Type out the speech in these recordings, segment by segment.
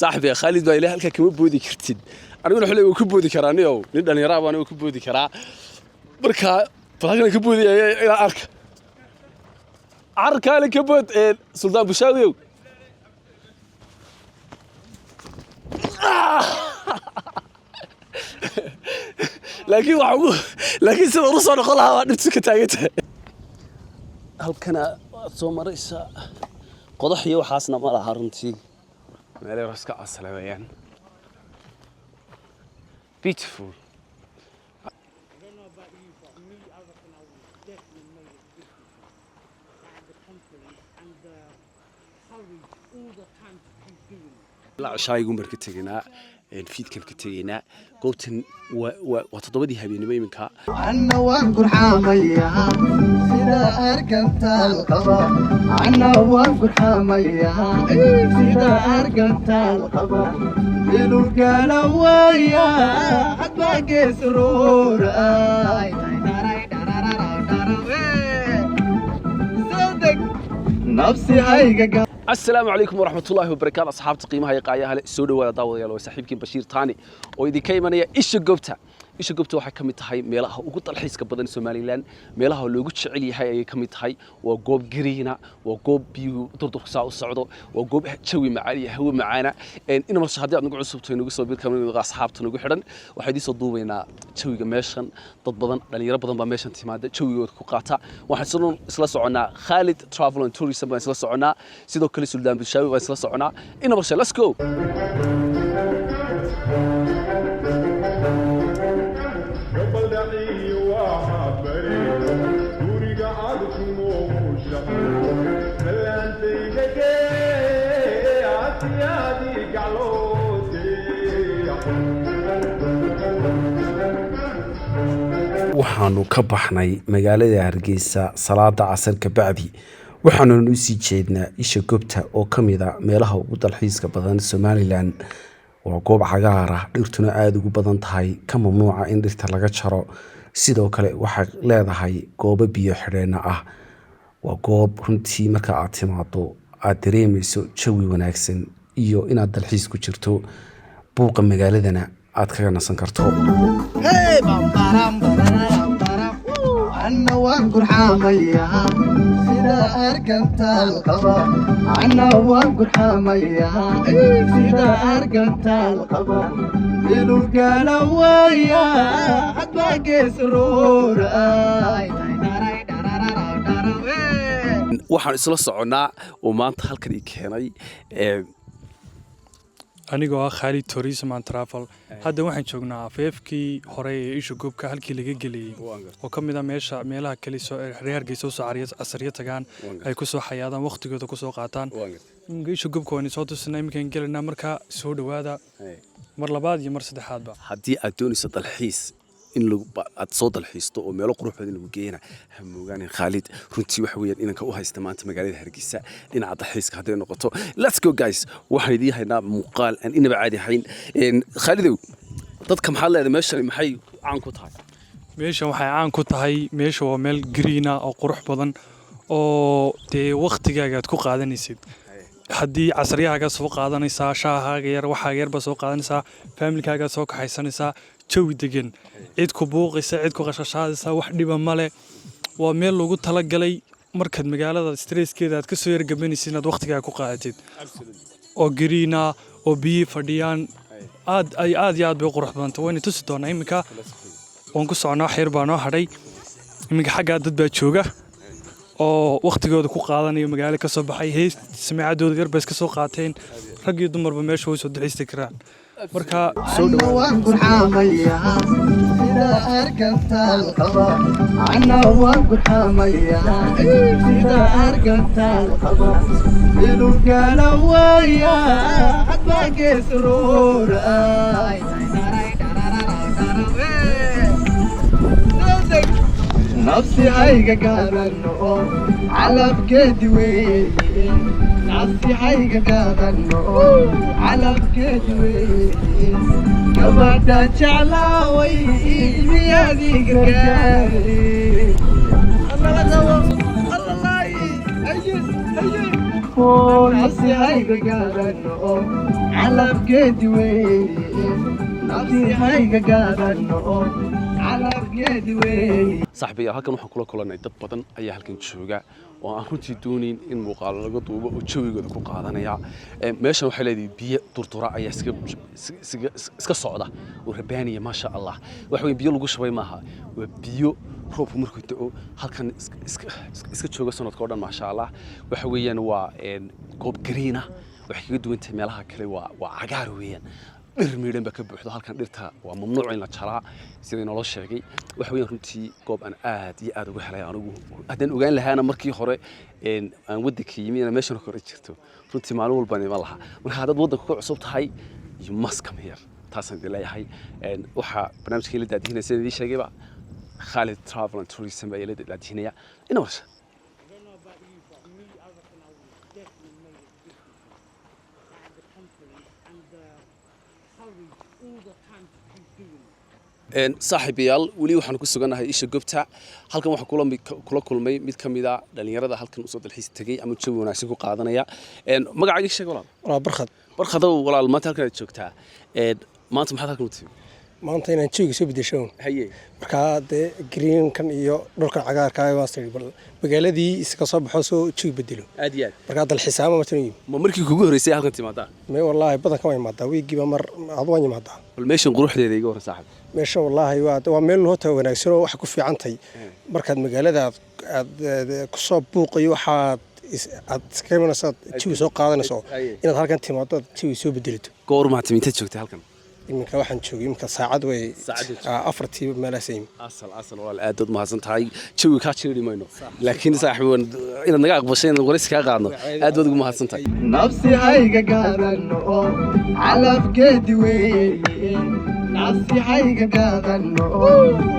Saaxibi Khaalid baa ilaa halkaa kama boodi kartid. Aniguna xulay wuu ku boodi karaa. Niyow, nin dhallinyaraa baan, wuu ku boodi karaa. Marka bal halkan ka boodaya ilaa arka carkaale ka bood. Suldaan Bushaawiyow, laakiin waxa ugu laakiin sida uru soo noqon lahaa waa dhibtu ka taagan tahay. Halkana waad soo maraysaa, qodax iyo waxaasna ma laha runtii, meel yar iska casle weeyaan. Beautiful. I don't know about you, but me, I reckon I would definitely made it business. I had the confidence and the courage all the time to keep doing it. Ilaa cishaayigun baan ka tegaynaa, fiidkan ka tegaynaa. Goobtan waa 7dii habeenimo iminka. Anna waan gurxamayaa sida argantaal qaba, anna waan gurxamayaa sida argantaal qaba, ilugala waaya hadba gees roora. Nafsi hayga. Asalaamu calaykum waraxmatullaahi wabarakaatu, asxaabta qiimaha iyo qaayaha leh, soo dhawaada. Daawadayaal, waa saaxiibkiin Bashiir Taani oo idinka imanaya Isha Goobta. Isha Goobta waxay ka mid tahay meelaha ugu dalxiiska badan Somaliland, meelaha loogu jecel yahay ayay ka mid tahay. Waa goob gariina, waa goob biyuhu durdurka saa u socdo, waa goob jawi macaan iyo hawo macaana. In marse haddii aad nagu cusubto, nagu soo bir kamid asxaabta nagu xidhan, waxaan idiin soo duubaynaa jawiga meeshan. Dad badan, dhalinyaro badan baa meeshan timaada, jawigooda ku qaata. Waxaan isla soconnaa Khalid Travel and Tourism baan isla soconnaa, sidoo kale Suldaan Bushaawi baan isla soconnaa. Ina marshe, let's go. Gabaldhaciyo waa bare guriga aad ku noosha salaantayga asiyaadi gacloode. Waxaanu ka baxnay magaalada Hargeysa salaada casar ka bacdi, waxaananu usii jeednaa Isha Gobta oo ka mid a meelaha ugu dalxiiska badan Somaliland. Waa goob cagaar ah, dhirtuna aada ugu badan tahay, ka mamnuuca in dhirta laga jaro. Sidoo kale waxay leedahay goobo biyo xidheena ah. Waa goob runtii marka aad timaado aad dareemayso jawi wanaagsan iyo inaad dalxiis ku jirto, buuqa magaaladana aad kaga nasan karto. Hey, bam, baram, bararam, baram. Anna waan gurxamayaa sida argantaal qaba, anna waan gurxamayaa sida argantaal qaba, ilugala waaya hadba gees roora. Waxaan isla soconnaa oo maanta halkan ii keenay anigoo ah Khaalid Tourism and Travel. Hadda waxaan joognaa afeefkii hore ee Isha Goobka, halkii laga geliyey, oo ka mid ah meesha meelaha kale soo reer Hargeysa usoo casriyo tagaan, ay kusoo xayaadaan, waqtigooda kusoo qaataan. Iminka Isha Goobka waan soo tusinaa, iminkaan gelinaa. Marka soo dhowaada mar labaad iyo mar saddexaadba. Haddii aad doonayso dalxiis in lagu aad soo dalxiisto oo meelo qurux badan lagu geeyana, ha moogaanin Khaalid. Runtii waxa weeyaan inanka u haysta maanta magaalada Hargeysa dhinaca dalxiiska hadday noqoto. Let's go guys, waxaan idiin haynaa muuqaal aan inaba caadi ahayn. Khaalidow, dadka maxaad leedahay? Meeshani maxay caan ku tahay? Meeshan waxay caan ku tahay, meesha waa meel green ah oo qurux badan, oo dee waqtigaaga aad ku qaadanaysid. Haddii casriyahaaga soo qaadanaysaa, shaahaaga yar, waxaaga yar baa soo qaadanaysaa, faamilkaagaa soo kaxaysanaysaa, jawi degan, cid ku buuqaysa, cid ku qashqashaadaysa, wax dhiba male. Waa meel loogu talagalay markaad magaalada stresskeeda aad kasoo yargabanaysid inaad waqtigaaga ku qaadatid, oo green ah oo biyihii fadhiyaan. Aad ay aad iyo aad bay u qurux badanta. Wayna tusi doonaa. Iminka waan ku soconaa, wax yar baa noo hadhay. Iminka xaggaa dad baa jooga oo waqtigooda ku qaadanayo, magaalo ka soo baxay, hees samaacadooda yar bay iska soo qaateen. Rag iyo dumarba meesha way soo dalxiisti karaan. Marka soo Anna dhawaada. waan gurxamayaa sida argantaal qaba, anna waan gurxamayaa sida argantaal qaba, ilugala waaya hadba gees roora. Nafsi hayga gaadano calabkeedi weeye, nafsi hayga gaadano calabkeedi weeye, gabadha jeclaaway miyaadii gargaari. Allala qabo, allalaayi, haye haye. Nafsihayga gaadano, calafgeedi weeye. Nafsihayga gaadano, calafgeedi weeye. Saaxiibayaal, halkan waxaan kula kulanay dad badan ayaa halkan jooga oo aan runtii doonayn in muuqaalo laga duubo oo jawigooda ku qaadanaya. Meeshan waxay leedahay biyo durdura ayaa iska socda oo rabaaniya, maasha Allah. Waxa weeye biyo lagu shubay maaha, waa biyo roobku markuu da'o halkan iska jooga sanadka oo dhan, maasha Allah. Waxa weeyaan waa goob green ah. Waxay kaga duwan tahay meelaha kale waa cagaar weeyaan, dhir miidhan baa ka buuxdo halkan. Dhirta waa mamnuuc in la jaraa sida naloo sheegay. Waxa weeyaan runtii goob aan aad iyo aad uga helay anigu. Haddaan ogaan lahaana markii hore aan waddanka yimi inaan meeshan hore jirto, runtii maalin walbaan iman lahaa. Marka haddaad waddanka ku cusub tahay, you must come here, taasaan idin leeyahay. Waxaa barnaamijka ila daadihinaya, sida idiin sheegayba, Khalid Travel and Tourism ayaa ila daadihinaya ina warsha. I don't know about you, but me, I reckon I would definitely made a big difference. I had the confidence and the courage all the time to keep doing it. Saaxiibayaal, weli waxaan ku sugannahay Isha Gobta. Halkan waxaan kula kulmay mid ka mid a dhalinyarada halkan usoo dalxiis tegey ama jawi wanaagsan ku qaadanaya. Magacaaga sheeg, walaal. Walaa, Barkhad. Barkhadow walaal, maanta halkan aad joogtaa. Maanta maxaad halkan u timi? Maanta inaan jawiga soo bedesho. Markaa dee greenkan iyo dhulkan cagaarka waan sii bal magaaladii iska soo baxo, soo jawi bedelo. Aad iyo aad. Markaa dalxiisaama matan yimi. Ma markii kugu horreysay halkan timaadaa? May, wallaahi badankan waan imaadaa, wiigiiba mar ad waan imaadaa. Bal meeshan quruxdeeda iga warran, saaxib. Meesha wallaahi waa meel horta wanaagsan oo waxa ku fiican tahay markaad magaalada aad kusoo buuqayo, waxaad aad iskaga imanayso, aad jawi soo qaadanayso, inaad halkan timaado, aad jawi soo bedelito. Goor maa timi? Intaad joogtay halkan? Iminka waxaan joogay iminka saacad way. Saacad. 4tii meelahaas yimi. Asal asal, walaal, aad baad mahadsan tahay. Jawiga kaa jiri mayno, laakiin saaxiib, inaad naga aqbashay inaan waraysi kaa qaadno, aad baad ugu mahadsan tahay. Nafsihayga gaadano, calafgeedi weeye. Nafsihayga gaadano,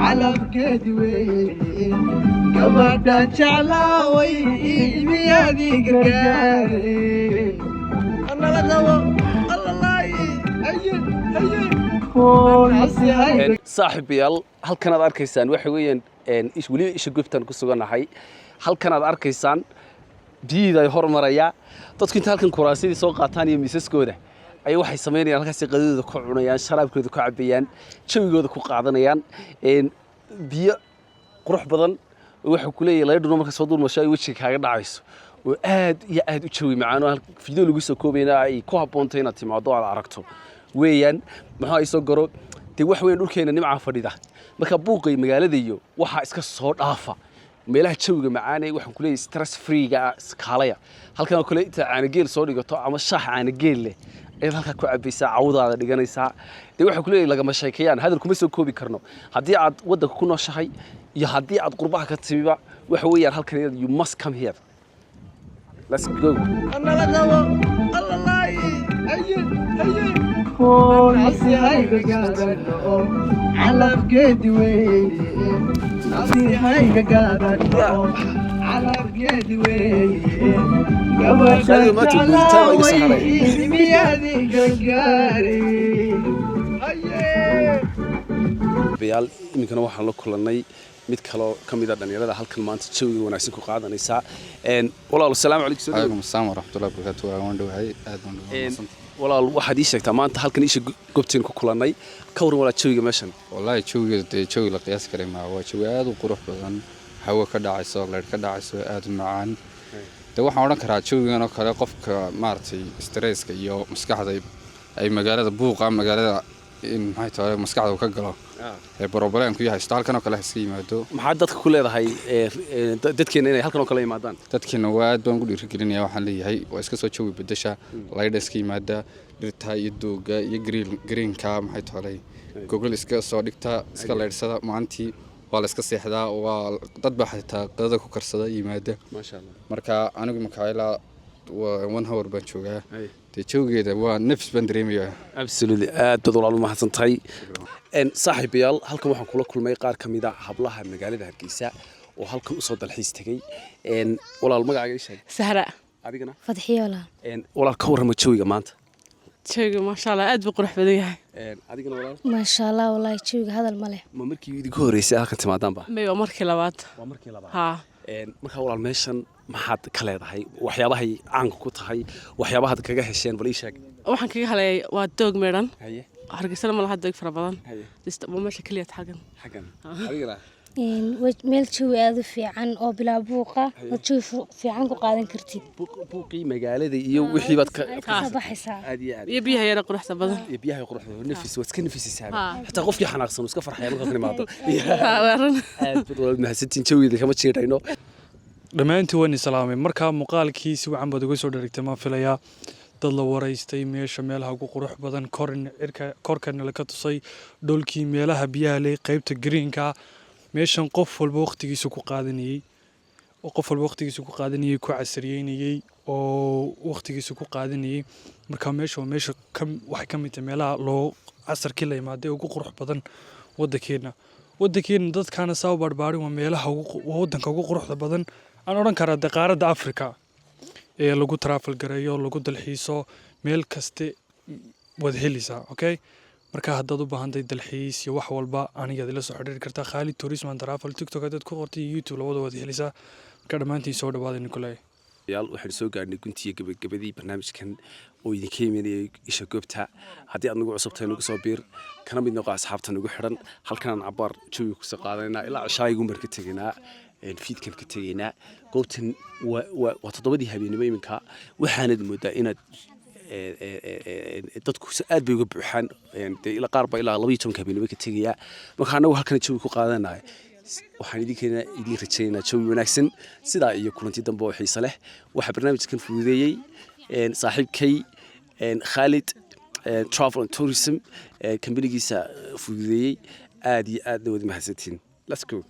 calafgeedi weeye. Gabadha jeclaaway miyaadii gargaare nala qabo allalaayi haye haye nafsihayga. Saaxiibayaal, halkan aad arkaysaan waxa weeyaan weliba Isha Gobtaan ku sugannahay. Halkan aad arkaysaan biyihii ay hormaraya. Dadku inta halkan kuraasyadii soo qaataan iyo miisaskooda ayay waxay samaynayaan halkaasi qadadooda ku cunayaan, sharaabkooda ku cabayaan, jawigooda ku qaadanayaan. Biyo qurux badan oo waxuu ku leeyahay laydhuna marka soo dulmasho ay wejiga kaaga dhacayso oo aad iyo aad u jawi macaan oo video lagu soo koobayna ay ku habboontahay inaad timaado aad aragto weeyaan. Muxuu ay soo garo dee wax weyn, dhulkeena nimcaa fadhida. Marka buuqay magaalada iyo waxaa iska soo dhaafa meelaha jawiga macaanee, waxaan ku leeyahay stress free-ga ah iskaalaya. Halkan oo kale inta caanageel soo dhigato ama shaah caanageel leh ayaad halkaa ku cabaysaa, cawdaada dhiganaysaa. Dee waxaan ku leeyahay lagama sheekeeyaan, hadal kuma soo koobi karno. Haddii aad waddanka ku nooshahay iyo haddii aad qurbaha ka timiba, waxa weeyaan halkan you must come here. Let's go. Nala qabo allalaayi haye haye nafsihayga gaadano, calafgeedi weeye. Nafsihayga gaadano, calafgeedi weeye. Gabadha jeclaaway miyaadii gargaare haye. Bayaal, iminkana waxaan la kulannay mid kaloo ka mid a dhalinyarada halkan maanta jawiga wanaagsan ku qaadanaysaa. Walaal, asalaamu calaykum, soo dhawow. Calaykum asalaam waraxmatullahi wabarakaatu. Waan dhowahay, aad baan dhowahay. Walaal, waxaad ii sheegtaa maanta halkan Isha Gobteen ku kulannay, ka warran walaal jawiga meeshan. Wallaahi jawiga dee jawi la qiyaasi karay maa, waa jawi aad u qurux badan, hawo ka dhacayso, leyrh ka dhacayso, aad u macaan. Dee waxaan odhan karaa jawigan oo kale qofka maaragtay stresska iyo maskaxda ay magaalada buuqa magaalada in maxay tahay maskaxda uu ka galo ee problemku iyo haysto, halkan oo kale ha iska yimaado. Maxaad dadka ku leedahay dadkeena inay halkan oo kale yimaadaan? Dadkeena waa aad baan ugu dhiirigelinaya. Waxaan leeyahay waa iska soo jawi bedesha, laydha iska yimaada, dhirta iyo dooga iyo greenka maxay tahay gogol iska soo dhigta, iska laydhsada. Maalintii waa la iska seexdaa, waa dad baa xitaa qadada ku karsada yimaada. Maasha Allah. Marka anigu markaa ilaa one hour baan joogaa, dee jawigeeda waa nafis baan dareemayaa. Absolutely, aad baad walaal u mahadsan tahay. Saaxiibayaal, halkan waxaan kula kulmay qaar ka mid a hablaha magaalada Hargeysa oo halkan usoo dalxiis tegey. Walaal, magacaaga ii sheeg. Sahra. Adigana? Fadxiyo, walaal. Walaal, ka warrama jawiga maanta. Jawiga maasha Allah, aad buu qurux badan yahay. Adigana, walaal? Maasha Allah, wallaahi jawiga hadal ma leh. Ma markii idinku horreysay halkan timaadaanba? May, waa markii labaad. Waa markii labaad. Haa. Markaa walaal meeshan Maxaad ka leedahay waxyaabahay caanka ku tahay, waxyaabahaad kaga hesheen? Bal ii sheeg. Waxaan kaga helay waa doog meedhan. Hargeysana ma laha doog fara badan. Waa meesha keliya xaggan. Xaggan adigana? Meel jawi aada u fiican oo bilaa buuqa oo jawi fiican ku qaadan kartid. Buuqii magaalada iyo wixii baad ka kasoo baxaysaa. Aad iyo aad. Iyo biyaha yara quruxda badan. Iyo biyaha quruxda, nafis waad iska nafisaysaa. Ha. Xitaa qofkii xanaaqsan wuu iska farxaya markaad imaado. Waa run. Aad baad walaal mahadsantiin, jawigeeda kama jeedhayno. Dhammaantiin waan islaamay. Markaa muuqaalkii si wacan baad uga soo dherigtay maan filayaa. Dad la waraystay, meesha meelaha ugu qurux badan, korin cirka korkana laka tusay, dhulkii meelaha biyaha leh, qaybta greenka, meeshan qof walba waqtigiisa ku qaadanayay oo qof walba waqtigiisa ku qaadanayay, ku casriyeynayay oo waqtigiisa ku qaadanayay. Marka meesha waa meesha ka waxay ka mid tahay meelaha loo casarkii la imaaday ugu qurux badan waddankeena. Dadkaana saa u baarbaarin, waa meelaha waa waddanka ugu quruxda badan aan odhan karaa dee qaaradda Africa ee lagu travel gareeyo, lagu dalxiiso. Meel kaste waad helaysaa. Okay, marka haddaad u baahantahay dalxiis iyo wax walba, anigaad ila soo xiriiri kartaa. Khalid Tourism and Travel, TikTok haddaad ku qortay iyo YouTube, labada waad helaysaa. Marka dhammaantiin soo dhawaada nikolay. Yaal, waxaynu soo gaadhnay guntiga gabagabadii barnaamijkan oo idinka imanayay Isha Goobta. Haddii aad nagu cusubtahay, nagu soo biir, kana mid noqo asxaabta nagu xidhan. Halkanaan cabaar jawiga kusoo qaadanaynaa ilaa cishaayigun baan ka tegaynaa, fiidkan ka tegaynaa. Goobtan waa 7dii habeenimo iminka. Waxaanad moodaa inaad dadku aad bay uga buuxaan. Dee ilaa qaar baa ilaa 12ka habeenimo ka tegayaa. Marka annagu halkan jawi ku qaadanaya. Waxaan idinkeena idiin rajaynaynaa jawi wanaagsan, sidaa iyo kulanti dambe oo xiise leh. Waxaa barnaamijkan fududeeyey saaxiibkay Khalid Travel and Tourism, kambanigiisa fududeeyey. Aad iyo aadna wad mahadsantihiin. Let's go.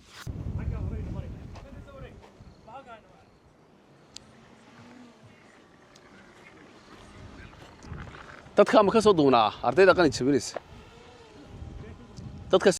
Dadka ma ka soo duunaa ardayda qalin jabinaysa dadka?